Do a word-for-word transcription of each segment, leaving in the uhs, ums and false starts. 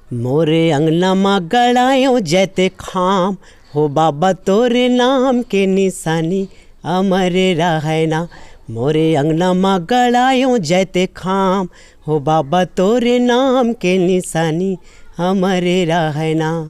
मोरे अंगना मा गड़ायो जैते खाम, हो बाबा तोरे नाम के निशानी अमर रहय ना। मोरे अंगना मा गड़ायो जैते खाम, हो बाबा तोरे नाम के निशानी अमर रहय ना।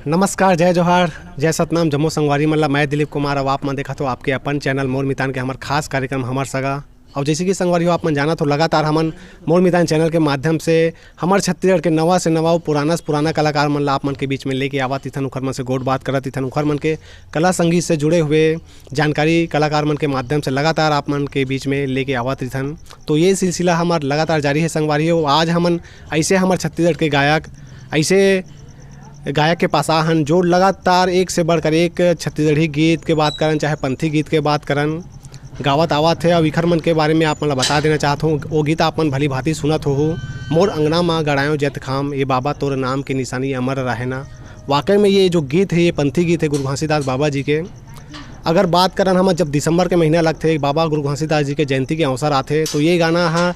नमस्कार, जय जोहार, जय सतनाम। जम्मो संगवारी मन ला मैं दिलीप कुमार, अब आप मन देखत हो आपके अपन चैनल मोर मितान के हमर खास कार्यक्रम हमर सगा। और जैसे कि संगवारी हो, आप मन जानत हो, लगातार हमन मोर मितान चैनल के माध्यम से हमर छत्तीसगढ़ के नवा से नवा और पुराना से पुराना कलाकार मन ला आप मन के बीच में लेके आवत इथन, उखर मन से गोठ बात करत इथन, उखर मन के कला संगीत से जुड़े हुए जानकारी कलाकार मन के माध्यम से लगातार आप मन के बीच में लेके आवत इथन। तो ये सिलसिला हमर लगातार जारी है संगवारी हो। आज हमन ऐसे हमर छत्तीसगढ़ के गायक, ऐसे गायक के पास आहन जो लगातार एक से बढ़कर एक छत्तीसगढ़ी गीत के बात करन, चाहे पंथी गीत के बात करन, गावत आवत हे। और इखर मन के बारे में आप मन ला बता देना चाहत हूँ, वो गीत आप मन भली भांति सुनत हो, मोर अंगना मा गड़ायो जैतखाम, ए बाबा तोर नाम के निशानी अमर रहे ना। वाकई में ये जो गीत है, ये पंथी गीत है गुरु घासीदास बाबा जी के। अगर बात करन हम, जब दिसंबर के महीना लगथे, बाबा गुरु घासीदास जी के जयंती के अवसर आथे, तो ये गाना ह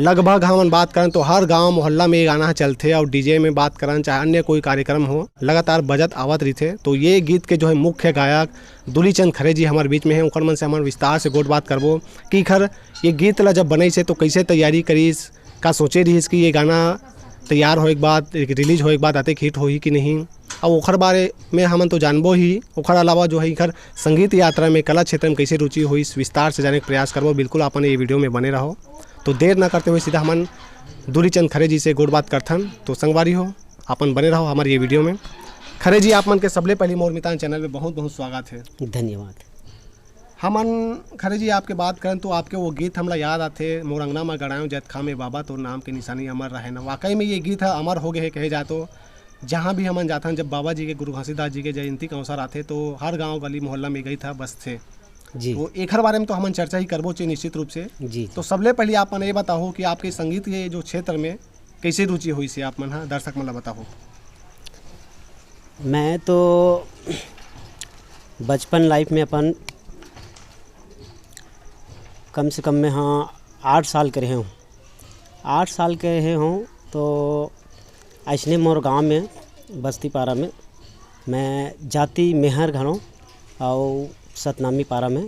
लगभग हमन बात करन तो हर गांव मोहल्ला में ये गाना ह चलथे, और डीजे में बात करन चाहे अन्य कोई कार्यक्रम हो, लगातार बजत आवत रहिथे। तो ये गीत के जो है मुख्य गायक दुलीचंद खरे जी हमर बीच में हैं, उखर मन से हमन विस्तार से गोठ बात करबो कि खर ये गीत ला जब बनइस हे तो कैसे तैयारी करिस, का सोचे रहिस कि ये गाना तैयार होए के बाद, रिलीज होए के बाद अतेक हिट होही कि नहीं, और ओखर बारे में हमन तो जानबो ही, ओखर अलावा जो है इखर संगीत यात्रा में, कला क्षेत्र में कैसे रुचि होइस, विस्तार से जाने के प्रयास करबो। बिल्कुल आप मन ये वीडियो में बने रहो। तो देर ना करते हुए सीधा हमन दुलीचंद खरे जी से गोठ बात करथन। तो संगवारी हो, आप मन बने रहो हमर ये वीडियो में। खरे जी, आप मन के सबले पहली मोर मितान चैनल में बहुत बहुत स्वागत है। धन्यवाद। हमन खरे जी आपके बात करन तो आपके वो गीत हमला याद आथे, मोर अंगना मा गड़ायो जैतखाम ए बाबा तोर नाम के निशानी अमर रहे ना। वाकई में ये गीत ह अमर हो गए है कहे जाए तो। जहाँ भी हमन जाथन, जब बाबा जी के, गुरु घासीदास जी के जयंती के अवसर आथे तो हर गांव गली मोहल्ला में ये गीत ह बजथे। जी। तो एखर बारे में तो हमन चर्चा ही करबो चे निश्चित रूप से। जी, जी। तो सबले पहले आप मन ये बताओ कि आपके संगीत के जो क्षेत्र में कैसे रुचि होइस हे, आप मन ह दर्शक मन ला बताओ। मैं तो बचपन लाइफ में अपन कम से कम मैं हाँ आठ साल के रहे हूँ। आठ साल के रहे हूँ तो अइसने मोर गांव में बस्ती पारा में मैं जाति मेहर घलो अउ सतनामी पारा में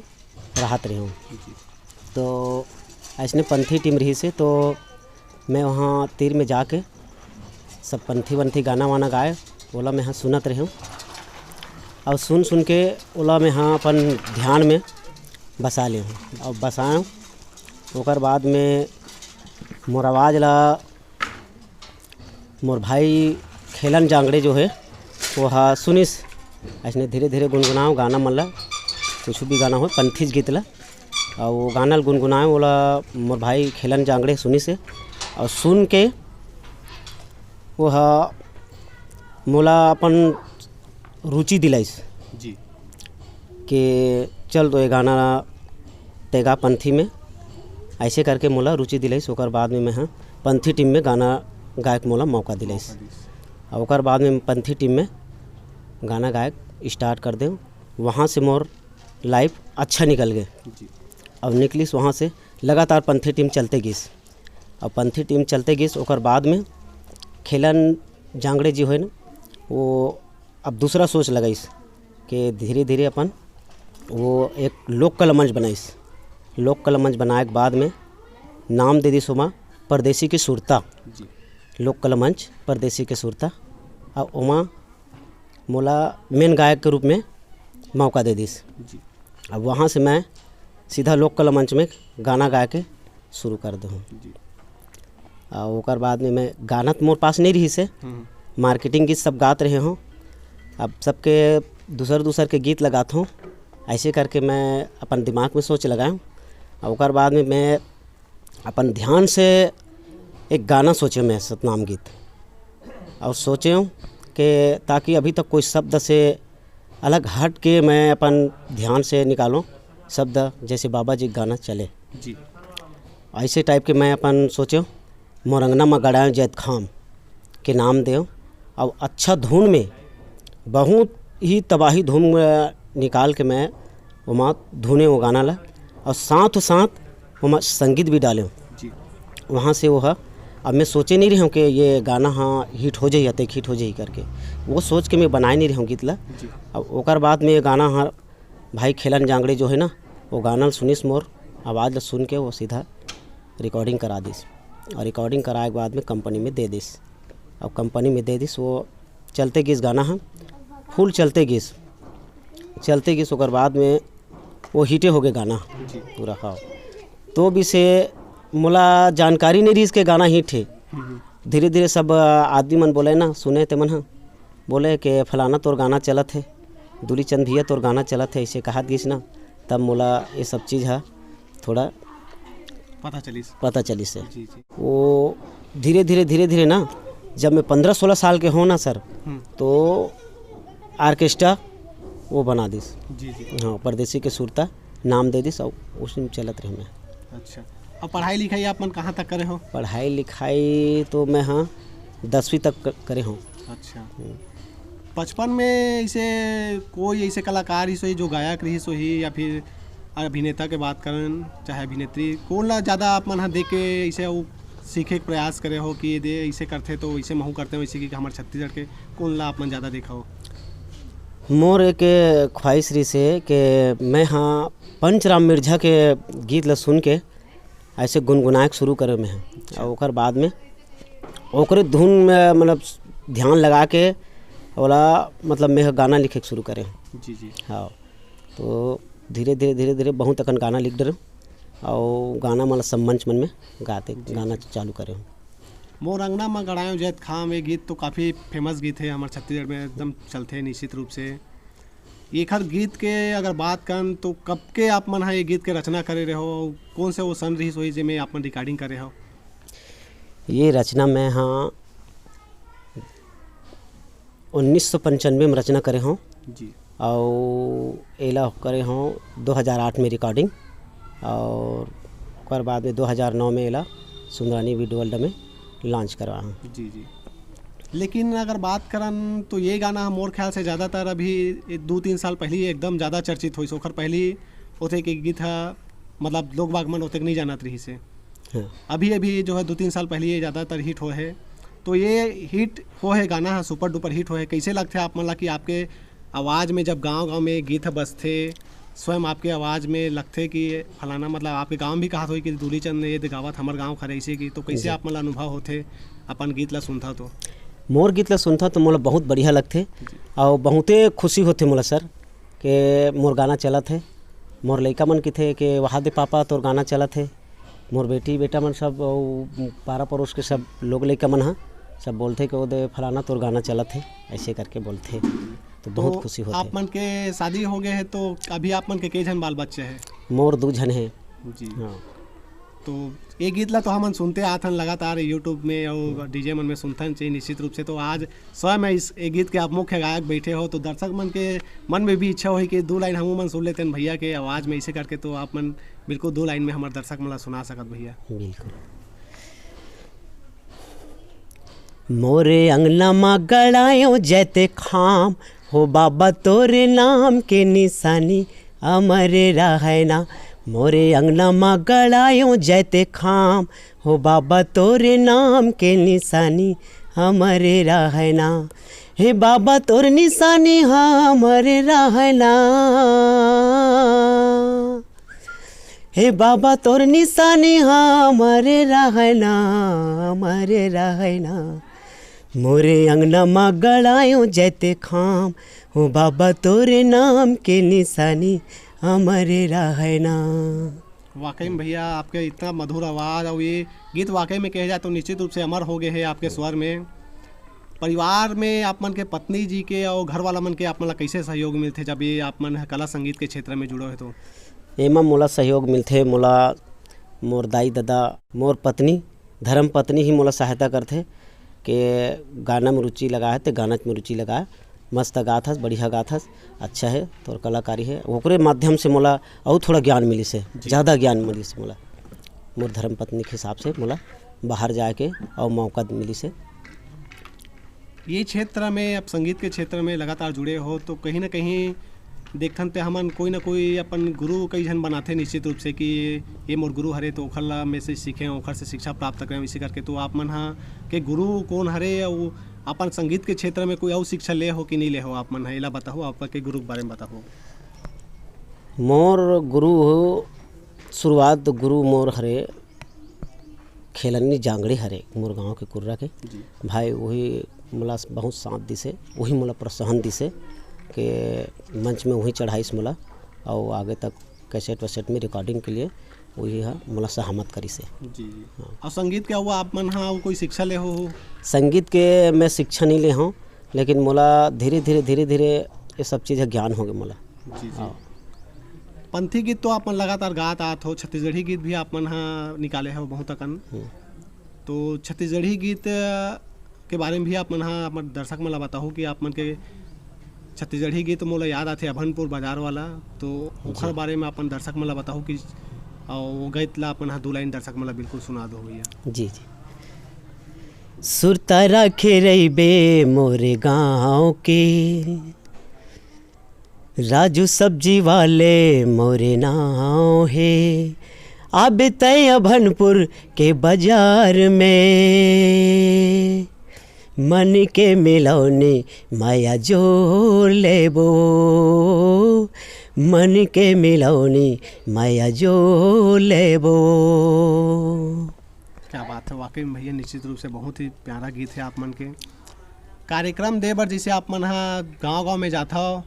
रहत रहे हूँ। तो अइसने पंथी टीम रहिस हे तो मैं वहाँ तीर में जाके सब पंथी वंथी गाना वाना गाए, ओला मैं ह सुनत रहे हूँ। और सुन सुन के ओला मैं ह अपन ध्यान में बसा ले हूँ। और बसाए हूँ, ओकर बाद में मोर आवाज़ ला मोर भाई खेलन जांगड़े जो है, वो हा सुनिस। अइसने धीरे धीरे गुनगुनाओ गाना मन ला, कुछ भी गाना हो, पंथीज गीत ला। और वो गाना ल गुनगुनाओ, ओला मोर भाई खेलन जांगड़े सुनिस हे। और सुन के वो हा मोला अपन रुचि दिलाइस जी। कि चल तो ये गाना तेगा पंथी में, ऐसे करके मोला रुचि दिलाइस। ओकर बाद में मैं ह पंथी टीम में गाना गायक मोला मौका दिलाइस। मौका दिस। और ओकर बाद में पंथी टीम में गाना गायक स्टार्ट कर देव। वहाँ से मोर लाइफ अच्छा निकल गए। जी। और निकलिस वहाँ से, लगातार पंथी टीम चलते गिस। और पंथी टीम चलते गिस, ओकर बाद में खेलन जांगड़े जी होए ना, वो अब दूसरा सोच लगाइस कि धीरे धीरे अपन वो एक लोक कला मंच बनाइस। लोक कला मंच बनाए के बाद में नाम दे दिस ओमा परदेसी के सुरता। जी। लोक कला मंच परदेसी के सुरता। और ओमा मोला मेन गायक के रूप में मौका दे दिस। जी। अब वहाँ से मैं सीधा लोक कला मंच में गाना गाए के शुरू कर देहूँ। जी। और ओकर बाद में मैं गाना तो मोर पास नहीं रहिस हे, हम्म। मार्केटिंग गीत सब गात रहे हूँ। अब सबके दूसर दूसर के गीत लगात हूँ, ऐसे करके मैं अपन दिमाग में सोच लगाऊँ। और ओकर बाद में मैं अपन ध्यान से एक गाना सोचे मैं सतनाम गीत, और सोचे हूँ कि ताकि अभी तक कोई शब्द से अलग हट के मैं अपन ध्यान से निकालूँ शब्द, जैसे बाबा जी गाना चले। जी। ऐसे टाइप के मैं अपन सोचे हूँ, मोर अंगना म गड़ाएँ जैतखाम के नाम देव, और अच्छा धुन में बहुत ही तबाही धुन, अ, निकाल के मैं ओमा धुने वो गाना ला, और साथ साथ ओमा संगीत भी डाले। जी। वहाँ से वो ह अब मैं सोचे नहीं रहे हूँ कि ये गाना हाँ हिट हो जाही, अतेक हिट हो जाही करके। वो सोच के मैं बनाए नहीं रहे हूँ गीत ला। जी। अब ओकर बाद में ये गाना हाँ भाई खेलन जांगड़े जो है ना, वो गाना ल सुनिस, मोर आवाज़ ला सुन के वो सीधा रिकॉर्डिंग करा दिस। और रिकॉर्डिंग कराए के बाद में कंपनी में दे दिस। अब कंपनी में दे दिस, वो चलते गिस गाना हाँ, फुल चलते गिस, चलते गिस। ओकर बाद में वो हिटे हो गए गाना जी। पूरा। हाँ, तो भी से मोला जानकारी नहीं रहिस के गाना हिट है। हम्म। धीरे धीरे सब आदमी मन बोले ना, सुने ते मन ह, बोले के फलाना तोर गाना चलत है, दूलीचंद भैया तोर गाना चलत है, ऐसे कहत गिस ना, तब मोला ये सब चीज़ हा थोड़ा पता चलिस। पता चलिस है। जी, जी। वो धीरे धीरे धीरे धीरे ना, जब मैं पंद्रह सोलह साल के हो ना सर, हम्म। तो ऑर्केस्ट्रा वो बना दिस। जी, जी। हाँ, परदेसी के सुरता नाम दे दिस, और उसी में चलत रहे मैं। अच्छा, अब पढ़ाई लिखाई आप मन कहाँ तक करे हो? पढ़ाई लिखाई तो मैं हाँ दसवीं तक क-, करे हूँ। अच्छा। हम्म। बचपन में ऐसे कोई ऐसे कलाकार रहिस होही जो गायक रहिस होही या फिर अभिनेता के बात करन चाहे अभिनेत्री, कोन ला ज़्यादा आप मन ह देख के ऐसे वो सीखे के प्रयास करे हो कि ये दे ऐसे करथे तो ऐसे महू करते हो, ऐसे कि हमर छत्तीसगढ़ के कोन ला आप मन ज़्यादा देखा हो? मोर एक ख्वाहिश रहिस हे कि मैं हाँ पंचराम मिर्झा के गीत ला सुन के ऐसे गुनगुनाए के शुरू करे मैं हाँ। अच्छा। और ओकर बाद में ओकरे धुन में मतलब ध्यान लगा के ओला मतलब मैं गाना लिखे के शुरू करे। जी, जी। हाँ, तो धीरे धीरे धीरे धीरे बहुत अकन गाना लिख डरे और गाना मतलब सब मंच मन में गाते जी, गाना जी। चालू करे। मोर अंगना म गड़ायो जैत खाम, ये गीत तो काफ़ी फेमस गीत है हमर छत्तीसगढ़ में, एकदम चलथे निश्चित रूप से। एखर गीत के अगर बात करन तो कब के आप मन ह ये गीत के रचना करे रहे हो, कौन से वो सन रहिस होही जेमे आप मन रिकॉर्डिंग करे हो? ये रचना मैं हाँ उन्नीस सौ पंचानवे में रचना करे हूँ जी। और एला करे हूँ दो हज़ार आठ में रिकॉर्डिंग और ओकर बाद में दो हज़ार नौ में एला सुंदरानी वीडियो वर्ल्ड में लॉन्च करवा हूँ। जी, जी। लेकिन अगर बात करन तो ये गाना मोर ख्याल से ज़्यादातर अभी दो तीन साल पहले एकदम ज़्यादा चर्चित होइस। ओखर पहले ओते के गीत ह मतलब लोग बाग मन ओतेक नहीं जानत रहिस हे। हाँ। अभी अभी जो है दो तीन साल पहले ये ज़्यादातर हिट हो है, तो ये हिट हो है गाना ह, सुपर डुपर हिट हो है। कैसे लगथे आप मन ला कि आपके आवाज़ में जब गांव गांव में गीत ह बजथे, स्वयं आपके आवाज़ में लगथे कि फलाना, मतलब आपके गांव भी कहत होई कि दूलीचंद ये दे गावत हमर गांव खरे ऐसे की, तो कैसे जी। आप मन ला अनुभव होथे अपन गीत ला सुनथा तो? मोर गीत ला सुनथा तो मोला बहुत बढ़िया लगथे जी। और बहुते खुशी होथे मोला सर के मोर गाना चलत हे। मोर लइका मन किथे के वहा दे पापा तोर गाना चलत हे। मोर बेटी बेटा मन सब अउ पारा पड़ोस के सब लोग लइका मन ह सब बोलथे के ओ दे फलाना तोर गाना चलत हे, ऐसे करके बोलथे। तो बहुत तो खुशी होथे। आप मन के शादी हो गए है तो अभी आप मन के के झन बाल बच्चे हैं? मोर दू झन हे। जी। हाँ। तो ये गीत ला तो हमन सुनते आत हन लगातार YouTube में और डीजे मन में सुनथन चाहिए निश्चित रूप से। तो आज स्वयं इस ये गीत के आप मुख्य गायक बैठे हो, तो दर्शक मन के मन में भी इच्छा होही कि दो लाइन हमू मन सुन लेते हैं भैया के आवाज़ में, इसे करके तो आप मन बिल्कुल दो लाइन में हमारे दर्शक मन ला सुना सकत भैया। बिल्कुल। मोरे अंगना मा गड़ायो जैते खाम, हो बाबा तोरे नाम के निशानी अमर रहय ना। मोरे अंगना मा गड़ायो जैते खाम, हो बाबा तोरे नाम के निशानी अमर रहय ना। हे बाबा तोर निशानी ह अमर रहय ना। हे बाबा तोर निशानी ह अमर रहय ना, अमर रहय ना। मोरे अंगना मा गड़ायो जैते खाम, हो बाबा तोरे नाम के निशानी अमर रहय ना। वाकई में भैया आपके इतना मधुर आवाज़ और ये गीत वाकई में कहे जाए तो निश्चित रूप से अमर हो गए हैं आपके स्वर में। परिवार में आप मन के पत्नी जी के और घर वाला मन के आप मन ला कैसे सहयोग मिलथे जब ये आप मन ह कला संगीत के क्षेत्र में जुड़ो है तो? एमा मोला सहयोग मिलथे, मोला मोर दाई ददा, मोर पत्नी, धर्म पत्नी ही मोला सहायता करथे के गाना में रुचि लगा है, ते गाना में रुचि लगा है। मस्त गात हस, बढ़िया गात हस, अच्छा है तोर कलाकारी है। ओकरे माध्यम से मोला अउ थोड़ा ज्ञान मिलिस है, जी। ज़्यादा ज्ञान मिलिस है मोला। मोर धर्म पत्नी के हिसाब से मोला बाहर जाए के अउ मौका मिलिस है। ये क्षेत्र में, आप संगीत के क्षेत्र में लगातार जुड़े हो, तो कहीं ना कहीं देखथन ते हमन कोई ना कोई अपन गुरु कई झन बनाथे निश्चित रूप से कि ये मोर गुरु हरे, तो ओखर ला मैं से सीखें, ओखर से शिक्षा प्राप्त करें। इसी करके तो आप मन हा के गुरु कौन हरे, अउ अपन संगीत के क्षेत्र में कोई अउ शिक्षा ले हो कि नहीं ले हो, आप मन हा एला बताओ, आपके गुरु के बारे में बताओ। मोर गुरु हो, शुरुआत गुरु मोर हरे खेलन्नी जांगड़ी हरे, मोर गांव के कुर्रा के जी। भाई, वही मोला बहुत साथ दिसे, वही मोला प्रोत्साहन दिसे के मंच में वही चढ़ाइस मोला, और आगे तक कैसेट वैसेट में रिकॉर्डिंग के लिए वही हा मोला सहमत करिसे। जी, जी। हाँ। और संगीत के हुआ आप मन हा कोई शिक्षा ले हो, हो? संगीत के मैं शिक्षा नहीं ले हूँ, लेकिन मोला धीरे धीरे धीरे धीरे ये सब चीज़ ज्ञान हो गए मोला। जी, जी। हाँ। पंथी गीत तो आप मन लगातार गात आत हो, छत्तीसगढ़ी गीत भी आप मन हा निकाले हो बहुत अकन। हम्म। तो छत्तीसगढ़ी गीत के बारे में भी आप मन हा अपन दर्शक मन ला बताओ कि आप मन के छत्तीसगढ़ी गीत मोला याद आथे अभनपुर बाजार वाला, तो ओखर जी। बारे में अपन दर्शक मन ला बताओ कि, और वो गीत ला अपन हा दो लाइन दर्शक मन ला बिल्कुल सुना दो भैया। जी, जी। सुरता राखे रहिबे मोरे गाँव के, राजू सब्जी वाले मोरे नाव हे। आबे तय अभनपुर के बाजार में, मन के मिलौनी माया जोर लेबो, मन के मिलौनी माया जोर लेबो। क्या बात है, वाकई में भैया निश्चित रूप से बहुत ही प्यारा गीत है आप मन के। कार्यक्रम दे बर जैसे आप मन हा गांव-गांव में जाथव,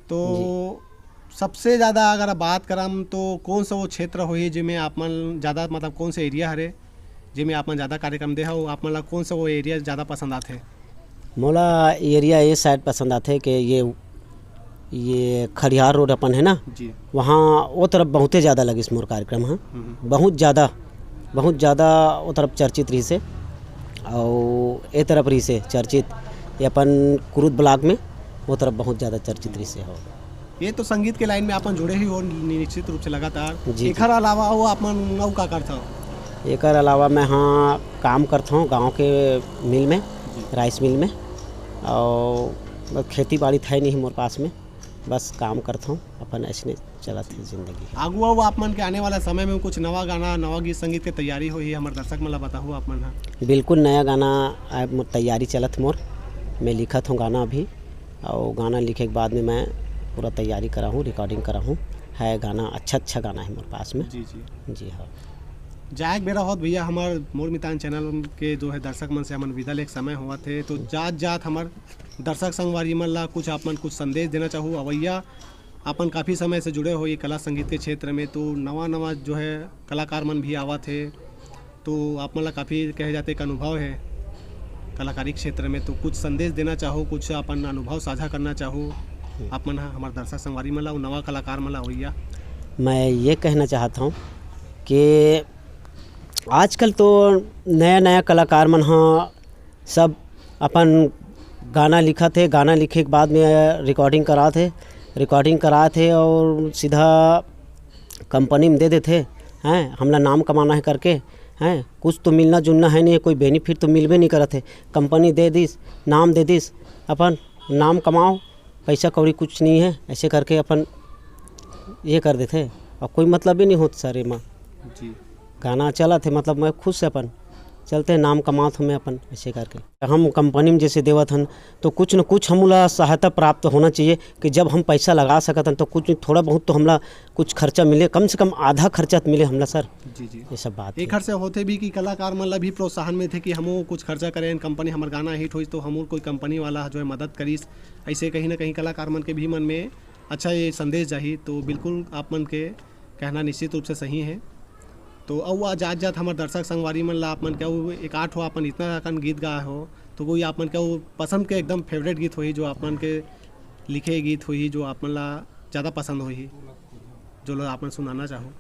तो जी। सबसे ज़्यादा अगर बात करम तो कौन सा वो क्षेत्र होही जेमे आप मन ज़्यादा, मतलब कौन से एरिया हरे जेमे आप मन ज़्यादा कार्यक्रम दे हव, आप मन ला कौन सा वो एरिया ज़्यादा पसंद आथे? मोला एरिया ये साइड पसंद आथे कि ये, ये खड़ियार रोड अपन है ना, जी। वहाँ वो तरफ बहुते ज़्यादा लगिस मोर कार्यक्रम ह। हम्म। बहुत ज़्यादा, बहुत ज़्यादा वो तरफ चर्चित रहिसे। और ए तरफ रहिसे चर्चित, ये अपन कुरुद ब्लॉक में वो तरफ बहुत ज़्यादा चर्चित रहिसे हो। ये तो संगीत के लाइन में अपन जुड़े ही हो नि-, निश्चित रूप से लगातार। जी, जी। एखर अलावा वो आप मन अउ का करथव? एकर अलावा मैं हाँ काम करथौं गांव के मिल में, जी। राइस मिल में, और बस खेती बाड़ी था ही नहीं मोर पास में, बस काम करथौं, अपन ऐसने चलत हे जिंदगी। आगू अउ आप मन के आने वाला समय में कुछ नवा गाना, नवा गीत संगीत के तैयारी होही, हमर दर्शक मन ला बताहू आप मन हा। बिल्कुल नया गाना आ, मोर तैयारी चलत मोर, मैं लिखत हूँ गाना अभी, और गाना लिखे के बाद में मैं पूरा तैयारी करा हूँ, रिकॉर्डिंग करा हूँ। है गाना, अच्छा अच्छा गाना है मोर पास में। जी, जी। जी हाँ। जाए के बेरा होत भैया, हमर मोर मितान चैनल के जो है दर्शक मन से हमन विदा लेके समय होवत हे, तो जात जात हमर दर्शक संगवारी मन ला कुछ आप मन कुछ संदेश देना चाहू अवैया अपन काफ़ी समय से जुड़े हो ये कला संगीत के क्षेत्र में, तो नवा नवा जो है कलाकार मन भी आवत हे, तो आप मन ला काफ़ी कहे जाते एक अनुभव है कलाकारी क्षेत्र में, तो कुछ संदेश देना चाहो, कुछ अपन अनुभव साझा करना चाहो आप मन हा हमर दर्शक संगवारी मन ला, अउ नवा कलाकार मन ला भैया? मैं ये कहना चाहता हूँ कि आजकल तो नया नया कलाकार मन हा सब अपन गाना लिखत हे, गाना लिखे के बाद में रिकॉर्डिंग करात हे, रिकॉर्डिंग करात हे और सीधा कंपनी में दे देथे, हैं, हमला नाम कमाना है करके, हैं, कुछ तो मिलना जुलना है नहीं, कोई बेनिफिट तो मिलबे नहीं करत हे। कंपनी दे दिस, नाम दे दिस, अपन नाम कमाओ, पैसा कौड़ी कुछ नहीं है, ऐसे करके अपन ये कर देथे और कोई मतलब ही नहीं होत सर एमा। जी। गाना चलत हे, मतलब मैं खुश से अपन चलते हैं, नाम कमात हूँ मैं अपन ऐसे करके। हम कंपनी में जैसे देवत हन तो कुछ न कुछ हमला सहायता प्राप्त होना चाहिए कि जब हम पैसा लगा सकत हन तो कुछ थोड़ा बहुत तो हमला कुछ खर्चा मिले, कम से कम आधा खर्चा तो मिले हमला सर। जी, जी। ये सब बात है। एखर से होथे भी कि कलाकार मन ला भी प्रोत्साहन मिलथे कि हमो कुछ खर्चा करें, कंपनी हमर गाना हिट होइस तो हमो कोई कंपनी वाला जो है मदद करिस, ऐसे कहीं ना कहीं कलाकार मन के भी मन में अच्छा ये संदेश जाही। तो बिल्कुल आप मन के कहना निश्चित रूप से सही है। तो अउ आ जात जात हमर दर्शक संगवारी मन ला आप मन के अउ एक आठ हो अपन इतना अकन गीत गाए हो, तो कोई आप मन के अउ पसंद के एकदम फेवरेट गीत होही जो आप मन के लिखे गीत होही जो आप मन ला ज़्यादा पसंद होही, जो ला आप मन सुनाना चाहो?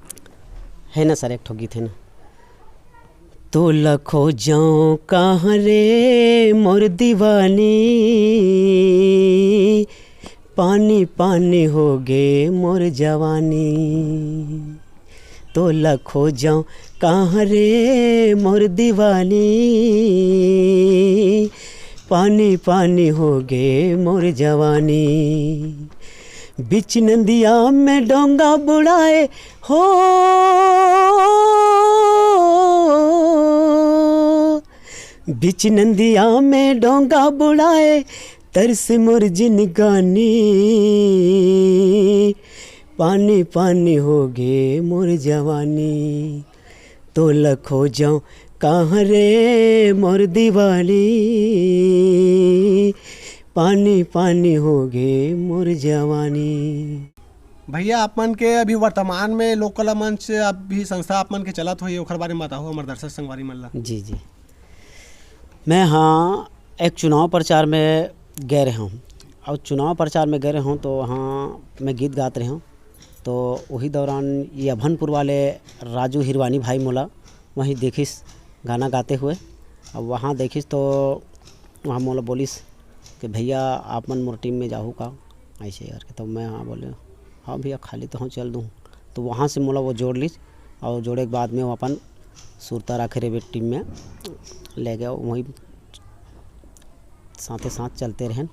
है ना सर, एक ठो गीत है ना, तोला खोजौं कहाँ रे मोर दीवानी, पानी पानी हो गे मोर जवानी। तोला खोजौं कहाँ रे मोर दीवानी, पानी पानी हो गे मोर जवानी। बीच नंदिया में डोंगा बुड़ाए हो, बीच नंदिया में डोंगा बुड़ाए, तरस मोर जिनगानी, पानी पानी हो गे मोर जवानी। तोला खोजौं कहाँ रे मोर दीवानी, पानी पानी हो गे मोर जवानी। भैया, आप मन के अभी वर्तमान में लोक कला मंच अभी संस्था आप मन के चलत होही, ओखर बारे में बताओ हमर दर्शक संगवारी मन ला। जी, जी। मैं, हाँ, एक चुनाव प्रचार में गए रहे हूँ, और चुनाव प्रचार में गए रहे हूँ तो वहाँ मैं गीत गात रहे हूँ। तो वही दौरान ये अभनपुर वाले राजू हिरवानी भाई मोला वहीं देखिस गाना गाते हुए। अब वहाँ देखिस तो वहाँ मोला बोलिस कि "भैया, आप मन मोर टीम में जाहू का?" ऐसे करके। तो मैं हाँ बोले, "हाँ भैया, खाली तो हूँ, चल दूँ।" तो वहाँ से मोला वो जोड़ लिस, और जोड़े के बाद में वो अपन सुरता राखे रहिबे टीम में ले गए, वहीं साथे साथ चलते रहेन।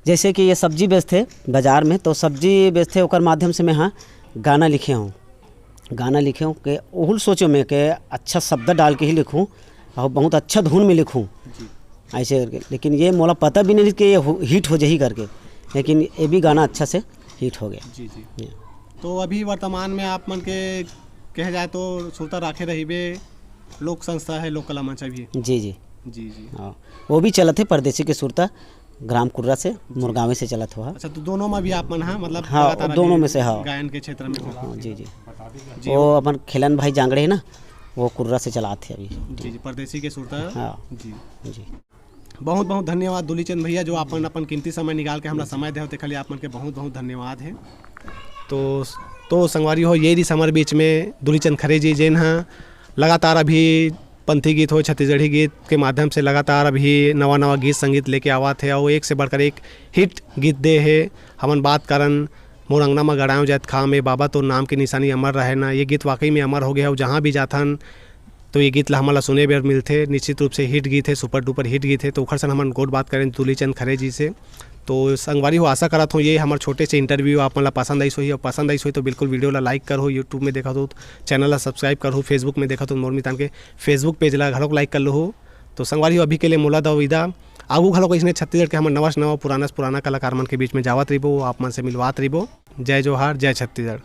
जैसे कि ये सब्जी बेचथे बाजार में, तो सब्जी बेचथे, ओकर माध्यम से मैं, हाँ, गाना लिखे हूँ। गाना लिखे हूँ के ओहुल सोचे में के अच्छा शब्द डाल के ही लिखूँ और बहुत अच्छा धुन में लिखूँ, जी। ऐसे करके। लेकिन ये मोला पता भी नहीं कि ये हो-, हिट हो जाही करके, लेकिन ये भी गाना अच्छा से हिट हो गया। जी, जी। ये। तो अभी वर्तमान में आप मन के कहे जाए तो सुरता राखे रहिबे लोक संस्था है, लोक कला मंच अभी। जी, जी। जी, जी। हाँ, वो भी चलत है परदेसी के सुरता, ग्राम कुर्रा से, जी। मुरगांवे से चलत हो, हाँ। अच्छा, तो दोनों में भी आप मन, हाँ, मतलब हाँ, लगातार दोनों अभी में से, हाँ। गायन के क्षेत्र में हो। हाँ, जी, जी। जी। वो अपन खेलन भाई जांगड़े है ना, वो कुर्रा से चलात है अभी। जी, जी, परदेसी के सुरता। हाँ। जी। जी। बहुत बहुत धन्यवाद दुलीचंद भैया, जो आप मन अपन कीमती समय निकाल के हमरा समय देहो, तेखर लिए आप मन के बहुत बहुत धन्यवाद है। तो, तो संगवारी हो, ये रहिस हमर बीच में दुलीचंद खरे जी, जेन ह लगातार अभी पंथी गीत हो, छत्तीसगढ़ी गीत के माध्यम से लगातार अभी नवा नवा गीत संगीत लेके आवत हे, अउ एक से बढ़कर एक हिट गीत दे हे। हमन बात करन मोर अंगना म गड़ायों जैतखाम ए, बाबा तोर नाम के निशानी अमर रहे ना। ये गीत वाकई में अमर हो गए हे, अउ जहाँ भी जाथन तो ये गीत ला हमन ला सुने बर मिलथे। निश्चित रूप से हिट गीत हे, सुपर डुपर हिट गीत हे। तो ओखर संग हमन गोठ बात करेन दुलीचंद खरे जी से। तो संगवारी हो, आशा करत हूँ ये हमर छोटे से इंटरव्यू आप मन ला पसंद आइस होही, और पसंद आइस होही तो बिल्कुल वीडियो ला लाइक करहू, YouTube में देखत हो तो चैनल ला सब्सक्राइब करहू, Facebook में देखत हो मोर मितान के Facebook पेज ला घलोक लाइक कर लहू। तो संगवारी हो, अभी के लिए मोला दव विदा। आगू घलोक अइसने छत्तीसगढ़ के हमर नवा से नवा, पुराना से पुराना कलाकार मन के बीच में जावत रहिबो, आप मन से मिलवात रहिबो। जय जोहार, जय छत्तीसगढ़।